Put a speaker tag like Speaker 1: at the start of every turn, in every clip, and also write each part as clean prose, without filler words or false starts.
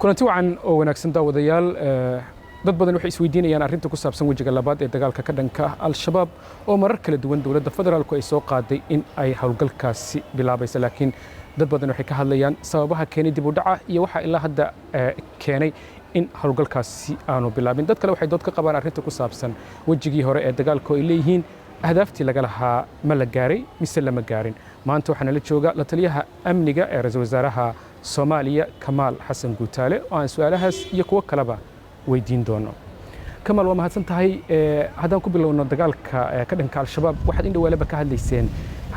Speaker 1: Kulanti wacan oo wanaagsan, daawadayaal. Dad badan waxay isweydiinayaan arrinta ku saabsan wejiga labaad ee dagaalka ka dhanka ah Al-Shabaab, oo marar kala duwan dowladda federaalku ay soo qaaday in ay howlgalkaasi bilaabaysa, laakiin dad badan waxay ka hadlayaan sababaha keenay dib u dhaca iyo waxa ilaa hadda keenay in howlgalkaasi aanu bilaabin. Dad kale waxay dood ka qabaan arrinta ku saabsan wejigii hore ee dagaalka, oo ay leeyihiin ahdaaftii laga lahaa ma la gaaray mise lama gaarin? Maanta waxaa nala jooga la taliyaha amniga ee ra-iisul wasaaraha Soomaaliya, Kamaal Xasan Guutaale, oo aan su-aalahaas iyo kuwo kaleba weydiin doono. Kamaal, waa mahadsan tahay. Haddaan ku bilowno dagaalka ka dhanka Al-Shabaab, waxaad in dhawaaleba ka hadlayseen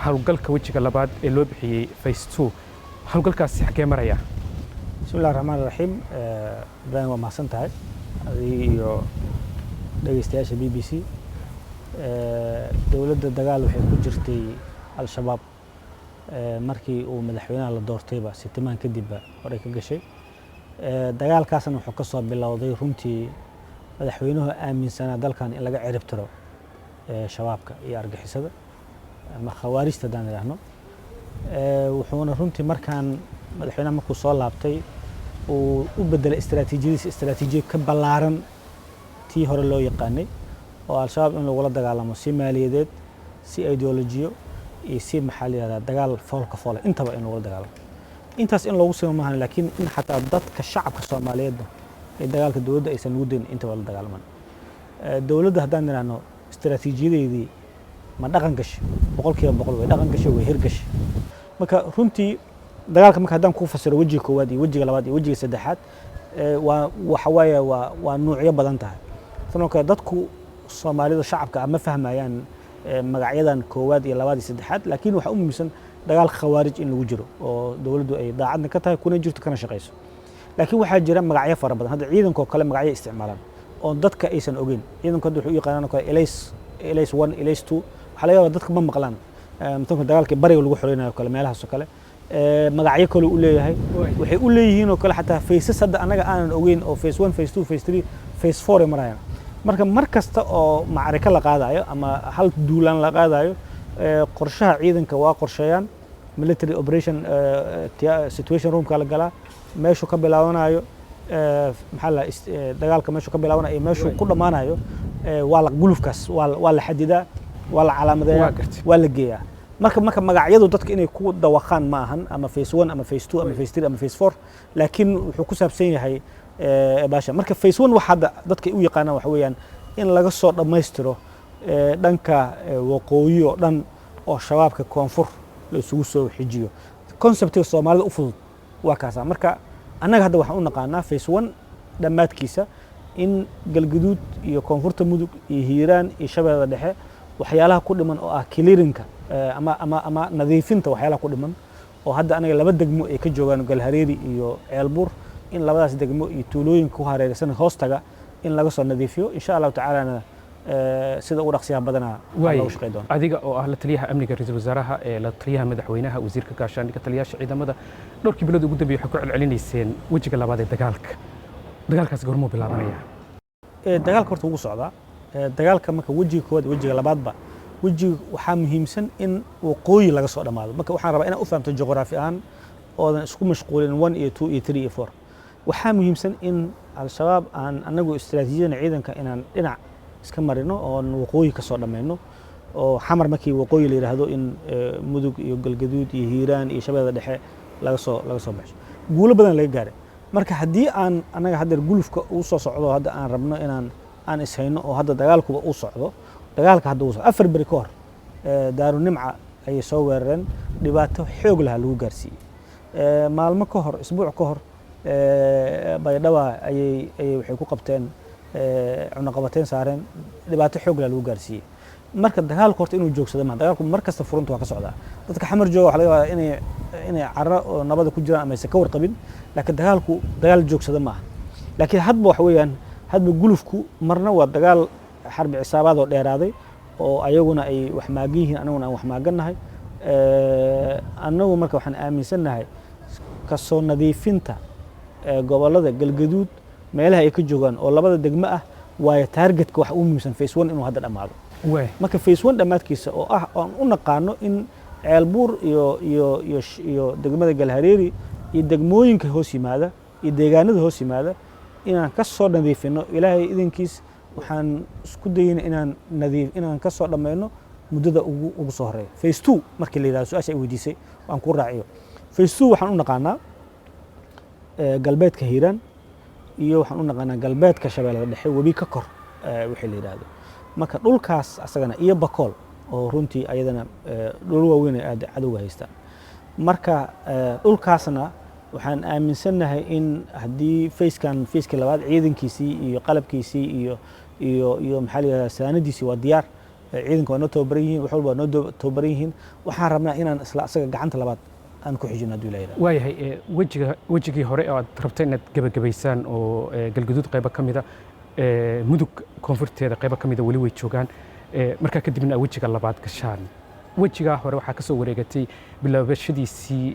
Speaker 1: howlgalka wejiga labaad ee loo bixiyey phase two. Howlgalkaasi xaggee maraya?
Speaker 2: Bismi illahi raxmaan raxiim. Ibraahim, waa mahadsan tahay adiga iyo dhegeystayaasha BBC. Dowladda dagaal waxay ku jirtay Al-Shabaab markii uu madaxweynaha la doortayba, sitimaan kadibba horey ka gashay. Dagaalkaasna wuxuu ka soo bilowday runtii madaxweynuhu aaminsanaa dalkan in laga cirib tiro shabaabka iyo argixisada ama khawaarijta haddaan idhaahno. Wuxuuna runtii markaan madaxweynaha markuu soo laabtay uu u bedelay istaraatiijiyadiisa istaraatiijiyo ka ballaaran tii hore loo yaqaanay, oo Al-Shabaab in lagula dagaalamo si maaliyadeed, si ideolojiyo iyo si, maxaa la yihahdaa, dagaal foolka foola intaba in lagula dagaalamo. Intaas in loogu simo maahan, laakiin in xataa dadka shacabka Soomaaliyeedna ee dagaalka dowladda aysan lagu dayn intaba la dagaalaman. Dowladda haddaan idhaahno istaraatiijiyadeedii ma dhaqan gashay? 100% way dhaqan gashay, way hirgashay. Marka runtii dagaalka marka haddaan ku fasiro wejiga koowaad iyo wejiga labaad iyo wejiga saddexaad, waa waxa waaye waa nuucyo badan tahay. Sidoo kale dadku Soomaalida shacabka ah ma fahmayaan magacyadan koowaad iyo labaad iyo saddexaad, laakiin waxaa u muhiimsan dagaal khawaarij in lagu jiro oo dowladdu ay daacadna ka tahay, kuna jirto, kana shaqayso. Laakiin waxaa jira magacyo fara badan. Hadda ciidankoo kale magacyo isticmaalaan oo dadka aysan ogeyn. Ciidanku hadda wuxuu u yaqaanaan oo kale Elays, Elays one, Elays two. Waxaa laga yaabaa dadka ma maqlaan. Matanka dagaalkii bariga lagu xoreynayo kale, meelahaas oo kale magacyo kale u leeyahay, waxay u leeyihiin oo kale xataa phases hadda annaga aanan ogeyn, oo phase one, phase two, phase three, phase four ay marayaan. Marka mar kasta oo macriko la qaadayo ama hal duulaan la qaadayo, qorshaha ciidanka waa qorsheeyaan. Military operation situation roomka la galaa, meeshuu ka bilaabanayo, maxaa la dagaalka meeshuu ka bilaabanayo iyo meeshuu ku dhammaanayo, waa la gulufkaas waa la xadidaa, waa la calaamadeeyaa, waa la geeyaa. Marka magacyadu dadka inay ku dawaqaan ma ahan, ama phase one ama phase two ama phase three ama phase four, laakiin wuxuu ku saabsan yahay baasha. Marka phase one wax hadda dadka u yaqaanaan waxa weeyaan in laga soo dhammaystiro dhanka waqooyi oo dhan oo shabaabka koonfur la isugu soo xijiyo. Conceptiga Soomaalida u fudud waa kaasa. Marka annaga hadda waxaan u naqaanaa phase one dhammaadkiisa in Galguduud iyo koonfurta Mudug iyo Hiiraan iyo Shabeellada Dhexe waxyaalaha ku dhiman oo ah clearingka ama nadiifinta waxyaalaha ku dhiman, oo hadda anaga laba degmo ay ka joogaan, Galhareeri iyo Ceelbuur, in labadaas degmo iyo tuulooyinka ku hareeraysan hoostaga in laga soo nadiifiyo, insha Allahu tacaalana sida ugu dhaqsiyaha badanaa loogu shaqey doono.
Speaker 1: Adiga oo ah la taliyaha amniga ra-iisul wasaaraha, ee la taliyaha madaxweynaha, wasiirka gaashaandhigga, taliyaasha ciidamada, dhowrkii bilood ugu dambeeyay waxay ku celcelinayseen wejiga labaad ee dagaalka. Dagaalkaas goormuu bilaabanaya?
Speaker 2: Dagaalka horta wuu socdaa. Dagaalka marka wejiga koowaad iyo wejiga labaadba, wejiga waxaa muhiimsan in waqooyi laga soo dhammaado. Marka waxaan rabaa inaad u fahamto juqraafi ahaan oodan isku mashquulin one iyo two iyo three iyo four. Waxaa muhiimsan in Al-Shabaab aan anagu istaraatiijiyadana ciidanka inaan dhinac iska marino oon waqooyi ka soo dhammayno, oo Xamar markii waqooyi la yidhaahdo in Mudug iyo Galgaduud iyo Hiiraan iyo Shabeellada Dhexe laga soo baxsho. Guulo badan laga gaaray. Marka haddii aan annaga haddeer gulufka uu soo socdo, hadda aan rabno inaan aan ishayno oo hadda dagaalkuba uu socdo, dagaalka hadda uu socdo. 4 beri ka hor Daarunimca ayay soo weerareen, dhibaato xoog laha lagu gaarsiiyey. Maalmo ka hor, isbuuc ka hor, Baydhaba ayay waxay ku qabteen cunaqabateyn saareen, dhibaato xoog laha lagu gaarsiiyey. Marka dagaalku horta inuu joogsado ma dagaalku mar kasta furunta waa ka socdaa. Dadka Xamar jooga waxa laga yaabaa inay carro oo nabada ku jiraan ama aysan ka warqabin, laakiin dagaalku dagaal joogsada ma aha. Laakiin hadba waxa weeyaan hadba gulufku marna waa dagaal xarbi cisaabaad oo dheeraaday, oo ayaguna ay wax maagan yihiin, anaguna aan wax maagannahay. Annagu marka waxaan aaminsannahay kasoo nadiifinta gobollada Galgaduud meelaha ay ka joogaan oo labada degmo ah waayo targetka waxa ugu muhiimsan phase one inuu hadda dhammaado. Marka phase one dhammaadkiisa oo ah oon u naqaano in Ceelbuur iyo degmada Galhareeri iyo degmooyinka hoos yimaada. Iyo deegaanada hoos yimaada inaan ka soo nadiifino, Ilaahay idinkiis, waxaan isku dayeyna inaan nadiif inaan ka soo dhammayno muddada ugu soo horeeya. Phase two markii la yidhahdo, su-aasha ay weydiisay aan ku raaciyo, phase two waxaan u naqaanaa galbeedka Hiiraan iyo waxaan u naqaanaa galbeedka Shabeellada Dhexe, webi ka kor wixii la yidhaahdo. Marka dhulkaas asagana iyo Bakool oo runtii ayadana dhul waaweyn ay aad cadowga haystaan. Marka dhulkaasna waxaan aaminsannahay in haddii phasekan, phaseka labaad, ciidankiisii iyo qalabkiisii iyo maxaa la yidhahdaa, saanadiisii waa diyaar. Ciidanka waa noo tababaran yihiin, wax walba waa noo tababaran yihiin. Waxaan rabnaa inaan isla asaga gacanta labaad aan ku xijino, hadduu Ilaah yidhahdo.
Speaker 1: Waayahay, wejigii hore oo aad rabta inaad gebagabaysaan oo Galgaduud qaybo ka mida, Mudug koonfurteeda qaybo ka mida weli way joogaan, markaa kadibna aad wejiga labaad gashaan. Wejigaa hore waxaa ka soo wareegatay bilaabashadiisii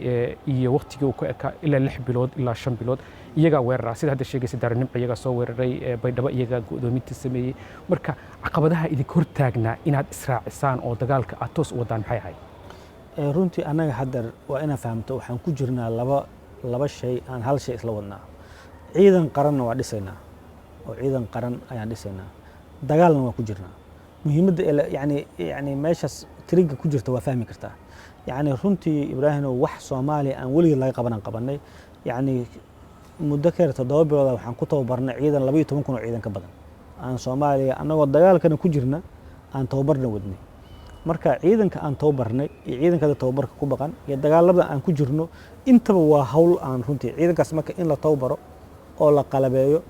Speaker 1: iyo waqtigii uu ku ekaa ilaa 6 bilood ilaa 5 bilood. Iyagaa weerara, sida hadda sheegaysa, Daaranimca iyagaa soo weeraray, Baydhabo iyagaa go'doominta sameeyey. Marka caqabadaha idinka hortaagnaa inaad israacisaan oo dagaalka aad toos u wadaan maxay ahayd?
Speaker 2: Runtii annaga hadda waa inaan fahamto, waxaan ku jirnaa laba shay aan hal shay isla wadnaa. Ciidan qaranna waa dhisaynaa oo ciidan qaran ayaan dhisaynaa, dagaalna waa ku jirnaa. Muhiimadda yani meeshaas triga ku jirta waa fahmi kartaa. Yani runtii, Ibraahimow, wax Soomaaliya aan weligeed laga qabanaan qabanay. Yani muddo ka yar 7 bilooda waxaan ku tababarnay ciidan 12,000 oo ciidan ka badan aan Soomaaliya, annagoo dagaalkana ku jirna aan tababarna wadnay. Marka ciidanka aan tababarnay iyo ciidanka hadda tababarka ku baqan iyo dagaalada aan ku jirno, intaba waa hawl aan runtii ciidankaas marka in la tababaro oo la qalabeeyo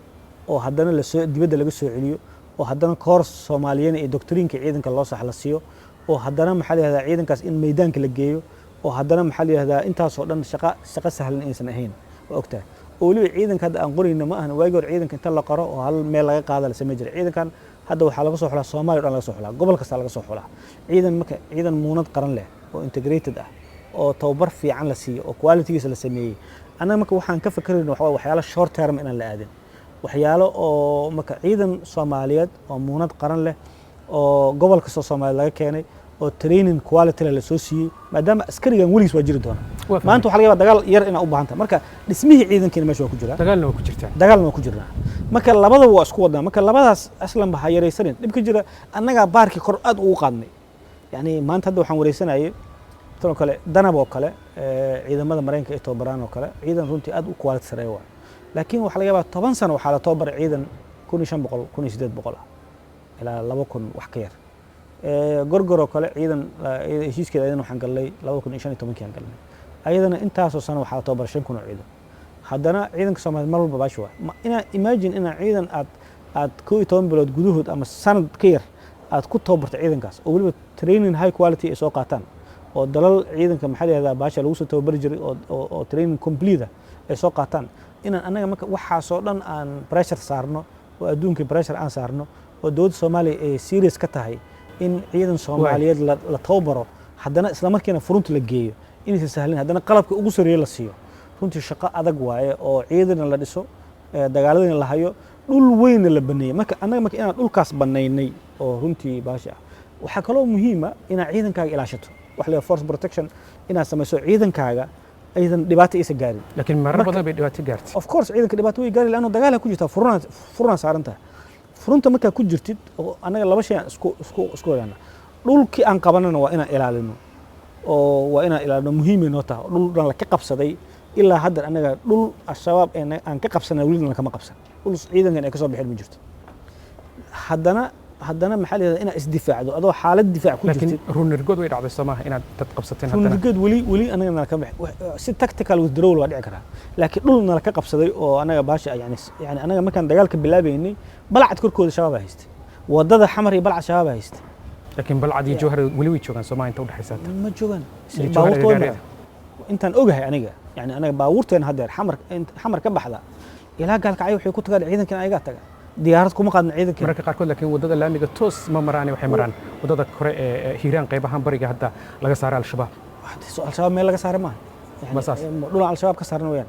Speaker 2: oo haddana lasoo dibadda laga soo celiyo oo haddana koors Soomaaliyana iyo doctrineka ciidanka loo sax la siiyo oo haddana, maxaa la yihahdaa, ciidankaas in meydaanka la geeyo oo haddana, maxaa la yihahdaa, intaasoo dhan shaqo sahlan inaysan ahayn waa ogtahay. Oo weliba ciidanka hadda aan qorayna ma ahan waagii hore ciidanka inta la qoro oo hal meel laga qaada la samey jiray. Ciidankan hadda waxaa laga soo xulaa Soomaaliya o dhan, laga soo xulaa gobol kasta laga soo xulaa ciidan. Marka ciidan muunad qaran leh oo integrated ah oo tababar fiican la siiyo oo qualitygiisa la sameeyey. Annaga marka waxaan ka fakerayna waxa waaye waxyaalo short term inaan la aadin, waxyaalo oo marka ciidan Soomaaliyeed oo muunad qaran leh oo gobol kastoo Soomaaliyeed laga keenay oo training quality leh lasoo siiyey, maadaama askarigan weligiis waa jiri doona.
Speaker 1: Waa fahmay.
Speaker 2: Maanta waxaa laga yaabaa dagaal yar inaa u baahan tahay, marka dhismihii ciidankiina meesha waa ku jiraa.
Speaker 1: Dagaalna waa ku jirtaan.
Speaker 2: Dagaalna waa ku jirnaa. Marka labadaba waa isku wadnaa. Marka labadaas aslanba ha yaraysanin dhibka jira. Annagaa baarkii kor aad ugu qaadnay. Yani maanta hadda waxaan wareysanayay tan oo kale, Danab oo kale, ciidamada Maraykanka ay tababaraan oo kale, ciidan runtii aad u quality sareeya waa, laakiin waxaa laga yaabaa 10 sano waxaa la tababaray ciidan 1500, 1800 ah ilaa 2000, wax ka yar. Gorgor oo kale ciidan heshiiskeeda ayadan waxaan galnay 2015-kii aan galnay. Ayadana intaasoo sano waxaa la tababaray 5000 oo ciidan. Haddana ciidanka Soomaaliyeed mar walba baashi waa inaa imagine inaa ciidan aad 11 bilood gudahood ama sanad ka yar aad ku tababarto ciidankaas, oo weliba training high quality ay soo qaataan oo dalal ciidanka, maxaa la yihahdaa, baasha lagu soo tababari jiray oo training complete ah ay soo qaataan. Inaan annaga marka waxaasoo dhan aan pressure saarno oo adduunkii pressure aan saarno oo dowladda Soomaaliya ay serious ka tahay in ciidan Soomaaliyeed la tababaro, haddana isla markiina furunta la geeyo, inaysan sahlin, haddana qalabka ugu sarreeya la siiyo, runtii shaqo adag waaye oo ciidana la dhiso, dagaaladina la hayo, dhul weynna la baneeyey. Marka annaga marka inaan dhulkaas banaynay oo runtii baasha ah. Waxaa kaloo muhiima inaad ciidankaaga ilaashato, wax la yidhaha force protection inaad samayso, ciidankaaga aysan dhibaato aysan gaarin.
Speaker 1: Laakiin marar badan bay dhibaato gaartay.
Speaker 2: Of course, ciidanka dhibaato way gaari, laanno dagaala ku jirtaa, furunaa saaran tahay. Furunta markaa ku jirtid oo annaga laba shay aan isku wadaana, dhulkii aan qabanana waa inaan ilaalino oo waa inaan ilaalino, muhiimay noo tahay. Dhul dhan la ka qabsaday ilaa hadda annaga dhul Al-Shabaab aan ka qabsanay welina lakama qabsan, dhul ciidankan ay ka soo bixin ma jirto. Haddana maxaa la yihahdaa, inaad isdifaacdo adoo xaalad difaac ku
Speaker 1: laakiin
Speaker 2: jirtid.
Speaker 1: Ruunirgood way dhacday, soo maaha inaad dad qabsateen haddana?
Speaker 2: Ruunirgood weli anaga nala ka bix, si tactical withdrawal waa dhici karaa, laakiin dhul nala ka qabsaday oo anaga baasha yani anaga markaan dagaalka bilaabaynay, Balcad korkooda Shabaab baa haystay, wadada Xamar iyo Balcad Shabaab baa haystay.
Speaker 1: Laakiin Balcad iyo Jowhar weli way joogaan, soo maaha, inta udhexaysa hadda?
Speaker 2: Ma joogaan.
Speaker 1: Iyo Jowhar
Speaker 2: Baabuurta way
Speaker 1: agagaarkeeda.
Speaker 2: maraan intaan ogahay aniga. Yani anaga baabuurteena haddeer Xamar ka baxda ilaa Gaalkacyo waxay ku tagaan ciidankan, ayagaa taga, diyaarad kuma qaadna ciidankan.
Speaker 1: Mararka qaarkood laakiin waddada laamiga toos ma maraan, waxay maraan waddada kore ee Hiiraan, qaybahan bariga hadda laga saaray Al-Shabaab.
Speaker 2: Al-Shabaab meel laga saaray maaha.
Speaker 1: Ma saas?
Speaker 2: Dhulaan Al-Shabaab ka saarna weyaan.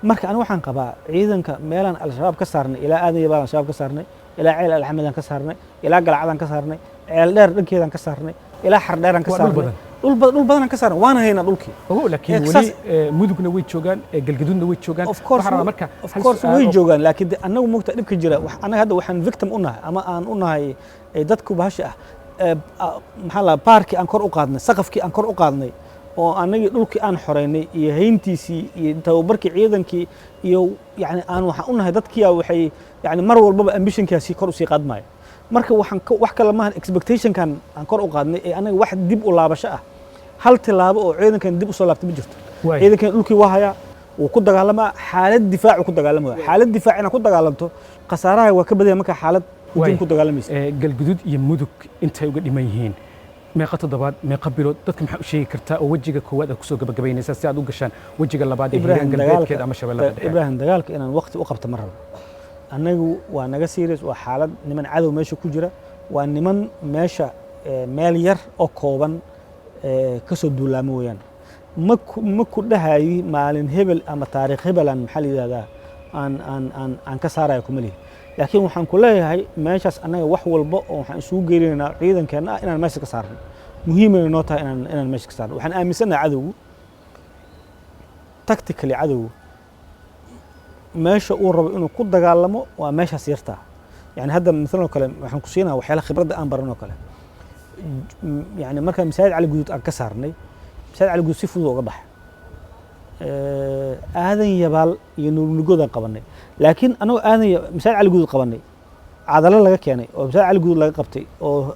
Speaker 2: Marka aniga waxaan qabaa ciidanka meelaan Al-Shabaab ka saarnay, ilaa Aadan iyo baan Al-Shabaab ka saarnay, ilaa Ceel Alxamedaan ka saarnay, ilaa Galcadaan ka saarnay, Ceel Dheer dhankeedaan ka saarnay, ilaa Xardheeraan ka
Speaker 1: Waa dhul
Speaker 2: saarnay.
Speaker 1: badan.
Speaker 2: Dhul badan aan ka saarnay, waana haynaa dhulkii.
Speaker 1: Ogow, laakiin weli Mudugna way joogaan, Galgaduudna way joogaan.
Speaker 2: Of course.
Speaker 1: Waxaan rabaa marka
Speaker 2: of
Speaker 1: hal
Speaker 2: course
Speaker 1: su'aal
Speaker 2: way joogaan, laakiin de annagu mogta dhibka jira annaga hadda waxaan victim u nahay ama aan u nahay dadku bahasha ah, maxaa la baarkii aan kor u qaadnay, saqafkii aan kor u qaadnay oo annagii dhulkii aan xoreynay iyo hayntiisii iyo tababarkii ciidankii iyo yani aan waxaan u nahay dadkiia waxay yani mar walbaba ambitionkaasi kor usii qaadmaya. Marka waxaan wax kale maahan, expectationkan aan kor u qaadnay ee annaga wax dib u laabasho ah, hal tilaabo oo ciidankan dib usoo laabtay ma jirto. Ciidankan dhulkii waa hayaa, wuu ku dagaalamaa, xaalad difaacu ku dagaalamaya. Xaalad difaac inaad ku dagaalamto khasaaraha waa ka badanya markaa xaalad hujum ku dagaalamaysa.
Speaker 1: Galguduud iyo Mudug intay uga dhiman yihiin, meeqa toddobaad, meeqa bilood, dadka maxaa u sheegi kartaa oo wejiga koowaad aad kusoo gabagabaynaysaa si aad u gashaan wejiga labaad ee Hiiraan galbeedkeeda ama Shabeellada Dhexe?
Speaker 2: Ibrahim, dagaalka inaan waqti u qabto ma rabo. Annagu waa naga serious, waa xaalad niman cadow meesha ku jira, waa niman meesha meel yar oo kooban ka soo duulaamo weeyaan. Ma ku dhahayi maalin hebel ama taariikh hebelan, maxaa la yidhahdaa, aan ka saarayo kuma lihi, laakiin waxaan ku leeyahay meeshaas annaga wax walba oo waxaan isugu geynaynaa ciidankeenna ah inaan meesha ka saarno. Muhiimayna noo tahay inaan meesha ka saarno. Waxaan aaminsanahay cadowgu tactically, cadowgu meesha uu rabo inuu ku dagaalamo waa meeshaas yartaa. Yani hadda maalan oo kale waxaan ku siinaa waxyaala khibradda aan baran oo kale. Yani markaan Masaajid Cali Guduud aan ka saarnay, Masaajid Cali Guduud si fudud uga baxa. Aadan Yabaal iyo Nuurnugoodaan qabanay, laakiin anagoo aadan Masaajid Cali Guduud qabanay, Cadalo laga keenay oo Masaajid Cali Guduud laga qabtay oo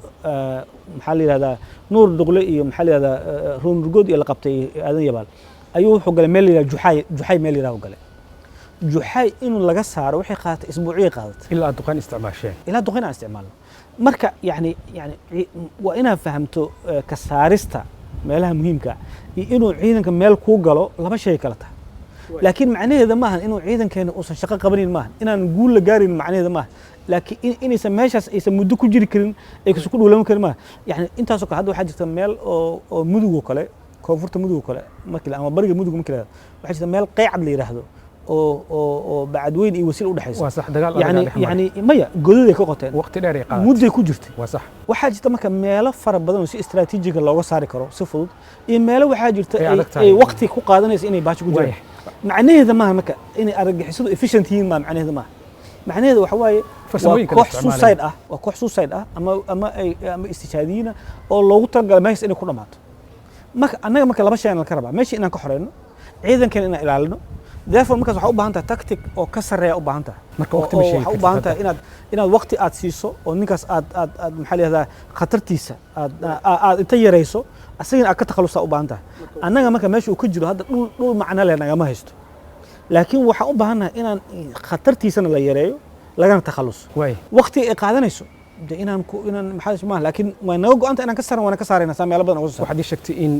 Speaker 2: maxaa la yidhahdaa, Nuur Duqle iyo maxaa la yidhahdaa, Ruunurgood iyo la qabtay Aadan Yabaal, ayuu wuxuu galay meel la yidhahda Juxaay. Juxaay meel la yidhahdo galay. Juxaay inuu laga saaro waxay qaadatay isbuuciyay qaadatay.
Speaker 1: Ilaa aad duqaan isticmaasheen.
Speaker 2: Ilaa duqeyn aan isticmaalno. Marka yani waa inaad fahamto ka saarista meelaha muhiimka ah iyo inuu ciidanka meel kuu galo laba shay kala tahay. Laakiin macnaheeda maahan inuu ciidankeena uusan shaqo qabanin, maahan inaan guul la gaarin macnaheeda maaha, laakiin inaysan meeshaas aysan muddo ku jiri karin, ay ku dhuulaman karin maaha. Yani intaasoo kale hadda waxaa jirta meel oo Mudug oo kale, koonfurta Mudug oo kale markii ama bariga Mudug markii la waxaa jirta meel Qeycad la yidhaahdo oo Bacadweyn iyo Wasiil u dhexaysa.
Speaker 1: Waa sax, dagaal adag
Speaker 2: yani
Speaker 1: aa dhex maray.
Speaker 2: Yani maya, godaday ka qoteen.
Speaker 1: Waqti dheer ay qaadatay.
Speaker 2: Mudday ku jirtay.
Speaker 1: Waa sax.
Speaker 2: Waxaa jirta marka meelo fara badan oo si istaraatiijiga looga saari karo si fudud iyo meelo waxaa jirta
Speaker 1: Ay adag tahay.
Speaker 2: ay waqti ku qaadanaysa inay baasho ku jiraan. Macnaheeda maaha marka inay argagixisadu efficient yihiin maa macnaheeda maaha. Macnaheeda waxa waaye waa
Speaker 1: Farsamooyinka la
Speaker 2: koox
Speaker 1: isticmaalayo.
Speaker 2: suicide ah, waa koox suicide ah ama ay ama istijaadiyiina oo loogu talagalay meeshaas inay ku dhamaato. Marka annaga marka laba shay aan ka rabaa: meesha inaan ka xoreyno, ciidankeena inaan ilaalino. Therefore markaas waxaa u baahan tahay tactic oo ka sarreeya u baahan tahay.
Speaker 1: Marka waqti ma
Speaker 2: oo
Speaker 1: sheegi
Speaker 2: waxaa u
Speaker 1: kartid
Speaker 2: baahan
Speaker 1: hadda.
Speaker 2: tahay inaad waqti aad siiso oo ninkaas aad maxaa la yihahdaa, khatartiisa aad inta yarayso, asagana aad ka takhalusaa u baahan tahay. Annaga marka meesha uu ka jiro hadda dhul macno leh nagama haysto, laakiin waxaan u baahannahay inaan khatartiisana la yareeyo, lagana takhaluso. Waqti ay qaadanayso de inaan ku inaan maxaa maaha, laakiin waa naga go'anta inaan ka saarno, waana ka saarayna saa meelo badan uga soo saarno.
Speaker 1: Waxaad ii sheegtay in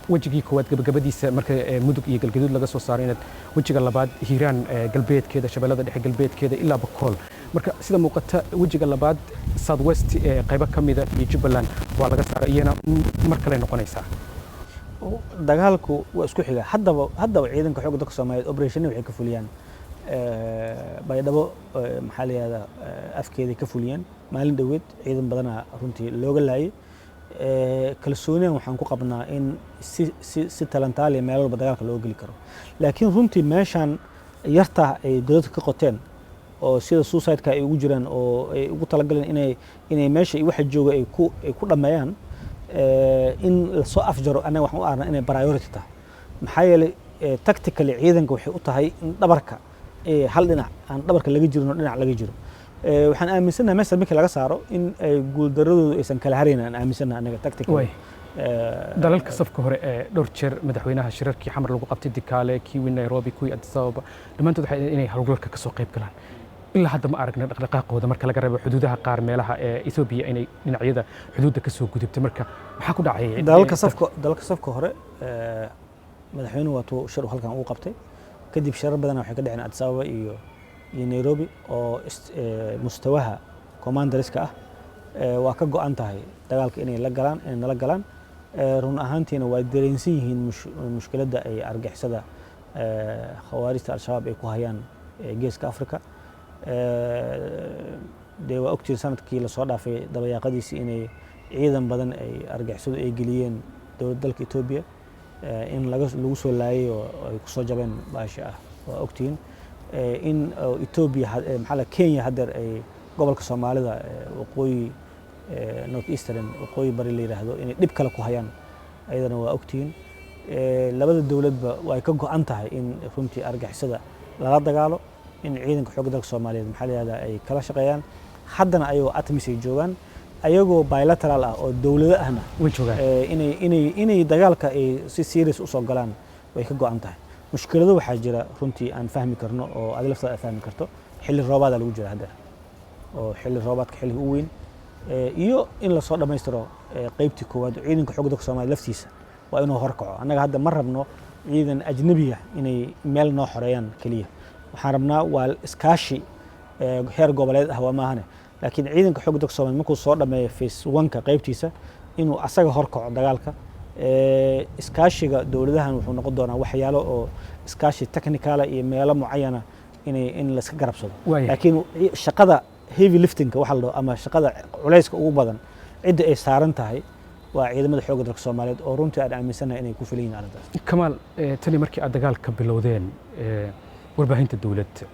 Speaker 1: wejigii koowaad gabagabadiisa marka Mudug iyo Galgaduud laga soo saaro inaad wejiga labaad Hiiraan galbeedkeeda, Shabeellada Dhexe galbeedkeeda ilaa Bakool. Marka sida muuqata wejiga labaad South West ee qaybo ka mida iyo Jubbaland waa laga saaray, iyana mar kale noqonaysaa.
Speaker 2: Dagaalku waa isku xiga. Haddaba ciidanka xoogga dalka Soomaaliyeed operationna waxay ka fuliyaan Baydhabo, maxaa la yihahdaa, afkeeday ka fuliyeen maalin dhoweed, ciidan badanaa runtii looga laayay. Kalsooniyan waxaan ku qabnaa in si talantaaliya meel walba dagaalka loo geli karo, laakiin runtii meeshan yartaa ay godadka ka qoteen oo sida suicide-ka ay ugu jiraan oo ay ugu talagaleen inay meesha iyo waxa jooga ay ku dhammeeyaan, in lasoo afjaro annaga waxaan u aragnaa inay priority tahay. Maxaa yeelay tactically ciidanka waxay u tahay in dhabarka hal dhinac aan dhabarka laga jirin oo dhinac laga jiro. Waxaan aaminsanahay meesha markii laga saaro in ay guuldaradoodu aysan kala harayn, aan aaminsanahay annaga tactically.
Speaker 1: Dalalka safka hore ee dhowr jeer madaxweynaha shirarkii Xamar lagu qabtay, Dikaale, kuwii Nairobi, kuwii Addis Ababa, dhammaantood waxay inay howlgalka ka soo qayb galaan. Ilaa hadda ma aragna dhaqdhaqaaqooda marka laga reebo xuduudaha qaar, meelaha ee Ethiopia inay dhinacyada xuduudda ka soo gudubtay. Marka maxaa ku dhacay?
Speaker 2: Dalalka safka hore madaxweynuhu waatuu shir uu halkan ugu qabtay. Kadib shirar badan waxay ka dhaceen Addis Ababa iyo Nairobi oo mustawaha commanderska ah. Waa ka go'an tahay dagaalka inay la galaan, inay nala galaan. Run ahaantiina waa dareensan yihiin mushkiladda ay argixisada khawaarijta Al-Shabaab ay ku hayaan Geeska Afrika. Dee waa ogtihiin sanadkii lasoo dhaafay dabayaaqadiisii inay Ciidan badan ay argagixisadu ay geliyeen dowladda dalka Etoobiya in lagu soo laayay oo ay kusoo jabeen baasha ah, waa ogtihiin. In Etoobiya, maxaa la, Kenya haddeer ay gobolka Soomaalida, waqooyi, North Eastern, waqooyi bari la yidhaahdo, inay dhib kale ku hayaan, ayadana waa ogtihiin. Labada dowladba way ka go'an tahay in runtii argagixisada lala dagaalo, in ciidanka xoogga dalka Soomaaliyeed, maxaa la yidhahdaa, ay kala shaqeeyaan. Haddana ayagoo ATMIS ay joogaan, ayagoo bilateral ah oo dowlado ahna
Speaker 1: way joogaan.
Speaker 2: Inay dagaalka ay si serious usoo galaan way ka go'an tahay. Mushkilado waxaa jira runtii aan fahmi karno oo adi laftaada aad fahmi karto. Xilli roobaada lagu jira hadda, oo xilli roobaadka xilliga u weyn, iyo in lasoo dhammaystiro qeybtii koowaad. Ciidanka xoogga dalka Soomaaliya laftiisa waa inuu horkaco. Annaga hadda ma rabno ciidan ajnabi ah inay meel noo xoreeyaan keliya. Waxaan rabnaa waa iskaashi heer goboleed ah, waa maahane. Laakiin ciidanka xoogga dalka Soomaaliya markuu soo dhammeeyo phase one-ka qeybtiisa, inuu asaga horkaco dagaalka. Iskaashiga dowladahan wuxuu noqon doonaa waxyaalo oo iskaashi technical ah iyo meelo mucayana in layska garabsado. Laakiin shaqada heavy liftingka waxa la dhaho ama shaqada culayska ugu badan cidda ay saaran tahay waa ciidamada xoogga dalka Soomaaliyeed, oo runtii aan aaminsanahay inay ku filan yihiin arrintaas.
Speaker 1: Kamaal, tani markii aad dagaalka bilowdeen, warbaahinta dowladda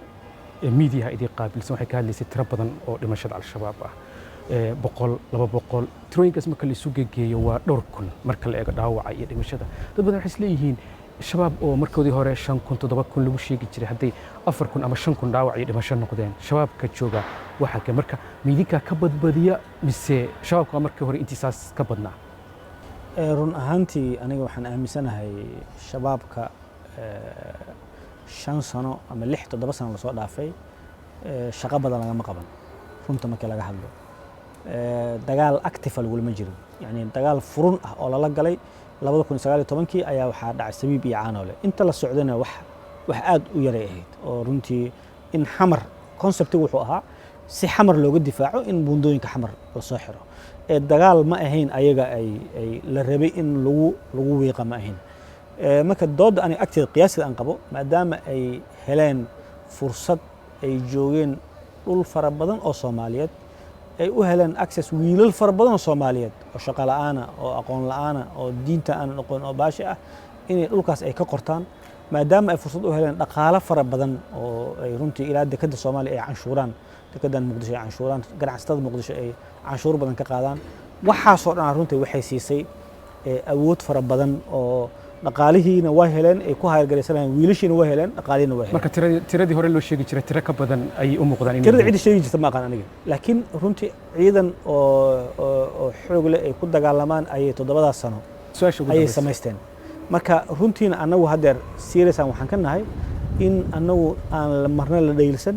Speaker 1: ee miidiyaha idin qaabilsan waxay ka hadlaysay tiro badan oo dhimashada Al-Shabaab ah, 100, 200. Tirooyinkaas marka la isu gegeeyo waa dhowr kun marka la eego dhaawaca iyo dhimashada. Dad badan waxay isleeyihiin Shabaab oo markoodii hore 5000, 7000 lagu sheegi jiray, hadday 4000 ama 5000 dhaawac iyo dhimasho noqdeen, Shabaabka jooga waxaa ke marka miidinkaa ka badbadiya mise Shabaabka waa markii hore intiisaas ka badnaa?
Speaker 2: Run ahaantii aniga waxaan aaminsanahay Shabaabka 5 sano ama 6, 7 sano lasoo dhaafay shaqo badan lagama qaban. Runta markii laga hadlo, dagaal active lagulama jirin, yacni dagaal furun ah oo lala galay 2019-kii ayaa waxaa dhacay Sabiib iyo Caanoole. Inta la socdayna wax aad u yaray ahayd, oo runtii in Xamar conceptigu wuxuu ahaa si Xamar looga difaaco in buundooyinka Xamar lasoo xiro ee dagaal ma ahayn ayaga ay la rabay in lagu wiiqa ma ahayn. Marka doodda aniga agteeda qiyaasida aan qabo, maadaama ay heleen fursad ay joogeen dhul fara badan oo Soomaaliyeed, ay u heleen access wiilal fara badan oo Soomaaliyeed oo shaqo la'aana oo aqoon la'aana oo diinta aanan aqoon oo baashi ah inay dhulkaas ay ka qortaan, maadaama ay fursad u heleen dhaqaalo fara badan oo ay runtii ilaa dekedda Soomaaliya ay canshuuraan, dekeddan Muqdisho ay canshuuraan, ganacsatada Muqdisho ay canshuur badan ka qaadaan, waxaasoo dhan runtii waxay siisay awood fara badan oo dhaqaalihiina waa heleen ay ku hayrgaraysanayaan, wiilashiina waa heleen, dhaqaalihiina waa heleen.
Speaker 1: Marka tiradii hore loo sheegi jiray tiro ka badan ayay u muuqdaan inay
Speaker 2: tirada
Speaker 1: yihiin.
Speaker 2: Cidda sheegi jirta ma aqaan aniga, laakiin runtii ciidan oo xoog leh ay ku dagaalamaan ayay 7daas sano
Speaker 1: Su-aasha ugu
Speaker 2: ayay
Speaker 1: dambaysa.
Speaker 2: samaysteen. Marka runtiina annagu haddeer serious waxaan ka nahay in annagu aan marna la dhaylsan,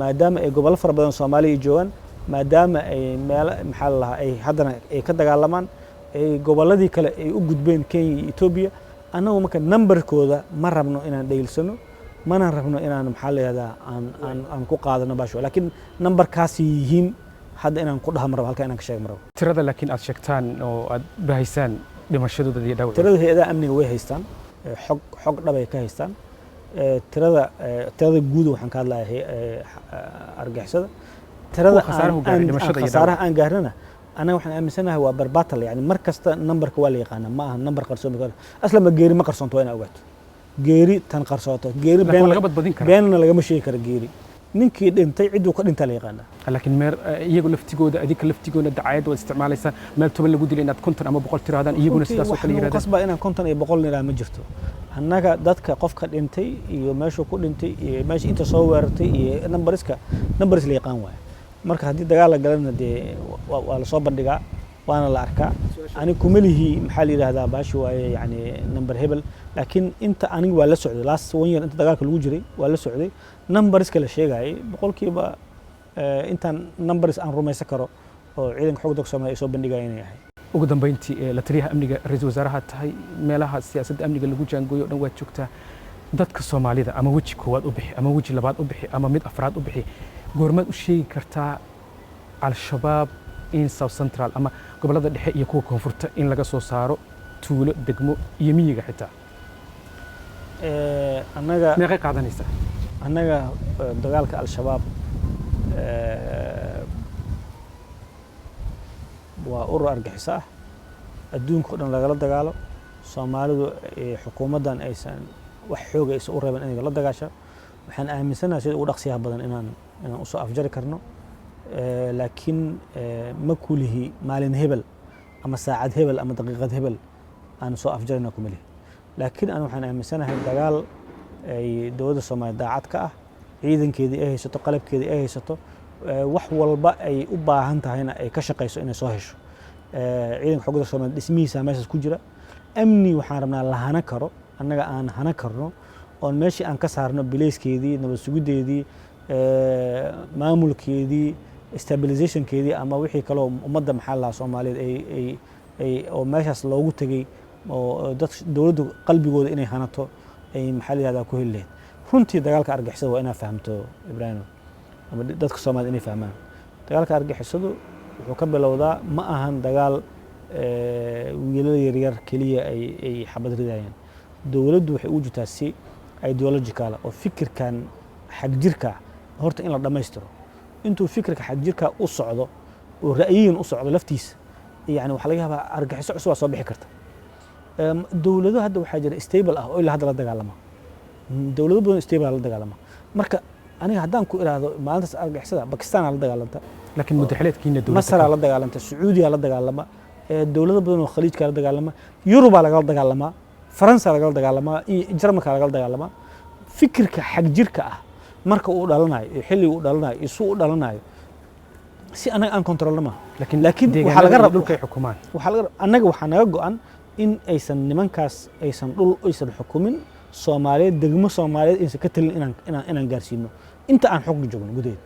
Speaker 2: maadaama ay gobollo fara badan Soomaaliya ay joogaan, maadaama ay meelo, maxaa la lahaa, ay haddana ay ka dagaalamaan, ay gobolladii kale ay u gudbeen Kenya iyo Etoobiya. Annagu marka numberkooda ma rabno inaan dhaylsano, mana rabno inaan, maxaa la yihahdaa, aan ku qaadano baasho, laakiin numberkaasi yihiin hadda inaan ku dhaha ma rabo, halka inaan ka sheego ma rabo.
Speaker 1: Tirada laakiin aad sheegtaan oo aad bahaysaan dhimashadooda iyo dhaawacooda?
Speaker 2: Tirada hay-adaha amniga way haystaan, xog dhabay ka haystaan. Tirada guud waxaan ka hadlayaa argagixisada. Tirada
Speaker 1: Kuwa khasaarahu gaaray, dhimashada iyo
Speaker 2: khasaaraha aan gaarnana anaga waxaan aaminsanahay waa barbattle, yani mar kasta numberka waa la yaqaanaa, ma aha number qarsoon. Aslan ma geeri ma qarsoonto, waa inaa ogaato geeri tan qarsooto geeri.
Speaker 1: Laakiin waa laga badbadin karaa.
Speaker 2: Beenna lagama sheegi karo geeri. Ninkii dhintay cidduu ka dhintaa la yaqaanaa.
Speaker 1: Laakiin meer iyagu laftigooda, adinka laftigooda dacaayad waad isticmaalaysaan. Meel 10 lagu dilay inaad 50 ama 100 tirahdaan, iyaguna
Speaker 2: Runtii
Speaker 1: sidaas oo
Speaker 2: wax
Speaker 1: kale
Speaker 2: nagu
Speaker 1: yirahdaan.
Speaker 2: qasbaa inaan 50 iyo 100 nidhaah ma jirto. Annaga dadka qofka dhintay iyo meeshuu ku dhintay iyo meesha inta soo weerartay iyo numberiska, numbers la yaqaan waaye. Marka haddii dagaal la galana dee waa lasoo bandhigaa waana la arkaa. Ani kuma lihi, maxaa la yidhahdaa, baashi waaye, yani number hebel, laakiin inta aniga waa la socday last one year inta dagaalka lagu jiray, waa la socday numberiska la sheegayay boqolkiiba intaan numbers aan rumaysan karo oo ciidanka xoogga dalka Soomaaliya ay soo bandhigaya inay ahayd.
Speaker 1: Ugu dambeyntii, la taliyaha amniga ra-iisul wasaaraha tahay, meelaha siyaasadda amniga lagu jaangooyo o dhan waad joogtaa. Dadka Soomaalida ama weji koowaad u bixi ama weji labaad u bixi ama mid afraad u bixi, goormaad u sheegi kartaa Al-Shabaab in South Central ama gobollada dhexe iyo kuwa koonfurta in laga soo saaro, tuulo, degmo iyo miyiga xitaa?
Speaker 2: Annaga
Speaker 1: Meeqay qaadanaysaa?
Speaker 2: Annaga dagaalka Al-Shabaab Waa urur argaxiso ah, adduunka o dhan lagala dagaalo. Soomaalidu xukuumaddan aysan wax xooga aysan u reeban inay la dagaasho. Waxaan aaminsanahay sida ugu dhaqsiyaha badan inaan usoo afjari karno, laakiin ma kulihi maalin hebel ama saacad hebel ama daqiiqad hebel aan soo afjarina kuma lihi. Laakiin aan waxaan aaminsanahay dagaal ay dowladda Soomaaliya daacad ka ah, ciidankeedii ay haysato, qalabkeedii ay haysato, wax walba ay u baahan tahayna ay ka shaqayso inay soo hesho. Ciidanka xoogga Soomaaliya dhismihiisa meeshaas ku jira. Amni waxaan rabnaa la hana karo, annaga aan hana karno, oon meeshii aan ka saarno bileyskeedii, nabad sugiddeedii, maamulkeedii, stabilizationkeedii ama wixii kaloo ummadda, maxaa la lahaa, Soomaaliyeed ay oo meeshaas loogu tegey oo dad dowladdu qalbigooda inay hanato ay, maxaa la yihahdaa, ku heli lahayd. Runtii dagaalka argixisada waa inaa fahamto, Ibraahim, ama dadka Soomaaliyed inay fahmaan, dagaalka argixisadu wuxuu ka bilowdaa, ma ahan dagaal wiilal yaryar keliya ay xabad ridayaan. Dowladdu waxay ugu jirtaa si ideological oo fikirkan xagjirka horta in la dhammaystiro. Intuu fikirka xagjirka u socdo oo ra'yiyin u socdo laftiisa, yani waxaa laga yaabaa argaxiso cusub aa soo bixi karta. Dowlado hadda waxaa jira stable ah oo ilaa hadda la dagaalama. Dowlado badan stable ah la dagaalama. Marka aniga haddaan ku iraahdo maalintaas argixisada, Bakistan la dagaalanta.
Speaker 1: Laakiin muddaxileedkiina dowladda
Speaker 2: Masaraa la dagaalanta, Sacuudiya la dagaalama, dowlado badan oo Khaliijka la dagaalama, Yurubaa lagala dagaalamaa, Faransa lagala dagaalamaa iyo Jarmalka lagala dagaalamaa. Fikirka xagjirka ah marka uu dhalanayo iyo xilliga uu dhalanayo iyo suu u dhalanayo si annaga aan kontrolna maaha.
Speaker 1: Laakiin
Speaker 2: laakiin waxaa
Speaker 1: deegaanada
Speaker 2: laga
Speaker 1: iyo dhulka ay xukumaan.
Speaker 2: Waxaa laga annaga waxaa naga go'an in aysan nimankaas aysan dhul aysan xukumin Soomaaliyeed, degmo Soomaaliyeed aysan ka talin, inaan gaarsiino inta aan xukunka joogno gudaheed.